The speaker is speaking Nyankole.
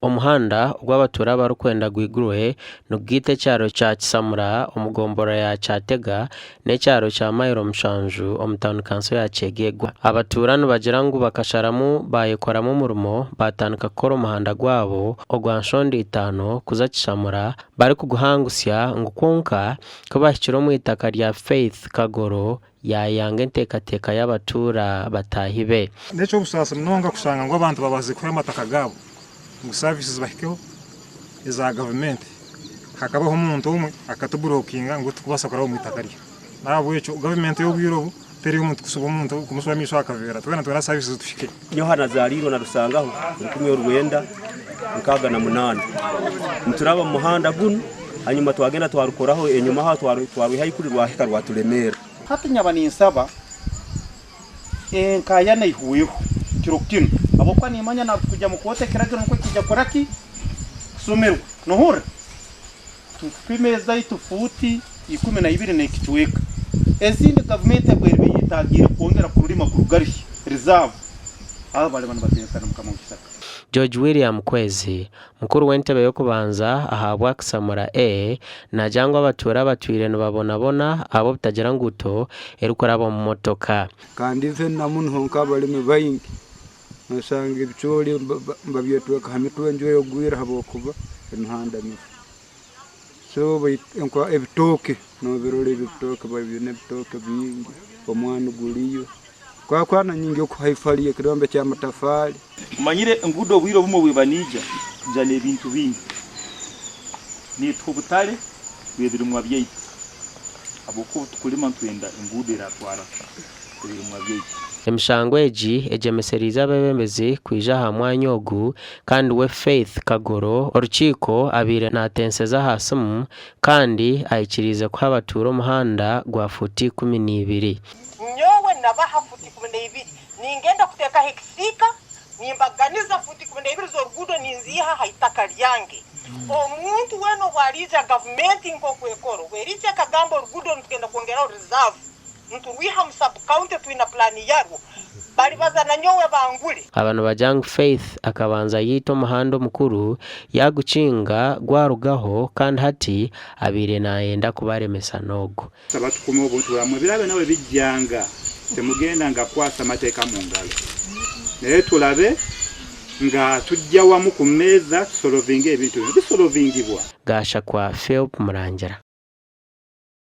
Omuhanda ogu abatuura barikwenda gwigurwe nigugaita ekyaro kya Kisamura omu gomborora ya Kyatega n'ekyaro kya Mailo Mushanju omu tauni kanso ya Kyegegwa. Abatuura nibagira ngu bakasharamu baayekoramu omurimo baatandika kukora omuhanda gwabo ogwa nshonda itaano kuza Kishamura barikuguhangusya ngu kwonka ku bahikire omu itaka rya Faith Kagoro yaayanga enteekateeka y'abatuura bataahi be. N'eky'obusaasi munonga kushanga ngu abantu babaasize kuhayo amataka gaabo ngu saviisi zibahikeho eza gavumenti hakabaho omuntu omwe akatuburokinga ngu titukubaasa kuraba omu itaka rye. N'ahabw'ekyo gavumenti y'obwire obu teri y'omuntu kusiba omuntu kumusiba amaisho aha kaveera twena nitwenda saviisi zituhike. Yohana azaariirwe na Rusangaho 1968. Nituraba omu muhanda gunu hanyuma twagenda twarukoraho enyuma aho twarwihayo kuri rwahika rwatulemeera. Hati nyaba ninsaba enkaayana eihweho kiro kinu, ahabw'okuba nimmanya naaba tukwija mu kooti ekiragiro nikwo kiija kukora ki? Kusomerwa. Nohurra? Tupime ezaitu fuuti 12 n'ekicweka. Ezindi gavumenti obu eriba eyetaagiire kwongera kururima kurugarihya, reserve, abo baliba nibateesa na mukama w'ekisaka. George William Kwezi, Mukuru w'entebe y'okubanza ahabwa Kisamura A naagira ngu abatuura abatwire nibabonabona ahabw'obutagira nguuto erikuraba omu motoka. Kandi nfe na muno nk'abalimi baingi nosanga ebicoori babyetweka ha mitwe enjura egwire habwokuba emihanda mibi. So ebitooke nobirora ebi ebitooke baine ebitooke bingi, omwani guliyo. Kwakwana nyingi oku haifu haliyo ekirombe ky'amatafaali. Omanyire enguudo obwire obumwe bweba neija ija n'ebintu bingi. Netuha obutare bw'ebirimwa byaitu ahabw'okuba obu tukurima nitwenda enguudo eratwara ebirimwa byaitu. Emishango egi egyemesereize abeebembezi kwija aha mwanya ogu kandi we Faith Kagoro orukiiko abaire naatenseza aha simu kandi aikiriize kuha abatuura omuhanda gwa fuuti 12. Nyowe nabaha futi 12, ningenda kuteekaho ekisiika, nimbaganiza futi 12 z'oruguudo ninziiha ha itaka lyange. Omuntu weena obu ariija gavumenti nk'oku ekora, obu eriija ekagamba oruguudo nitugenda kwongeraho reserve, niturwiha mu sub county twina pulaani yarwo, balibaza na nyowe bangule. Aba nibagira ngu Faith akabanza yaita omuhanda omukuru yaagukinga gwarugaho kandi hati abaire naayenda kubaremesa n'ogu. Nsaba tukume obuntu bwamwe birabe nawe bijjanga temugenda nga kwasa mateeka mungalo naye tulabe nga tujja wamu ku meeza tusolovinge ebintu bino bisolovingibwa. Gashakwa Philp Murangira.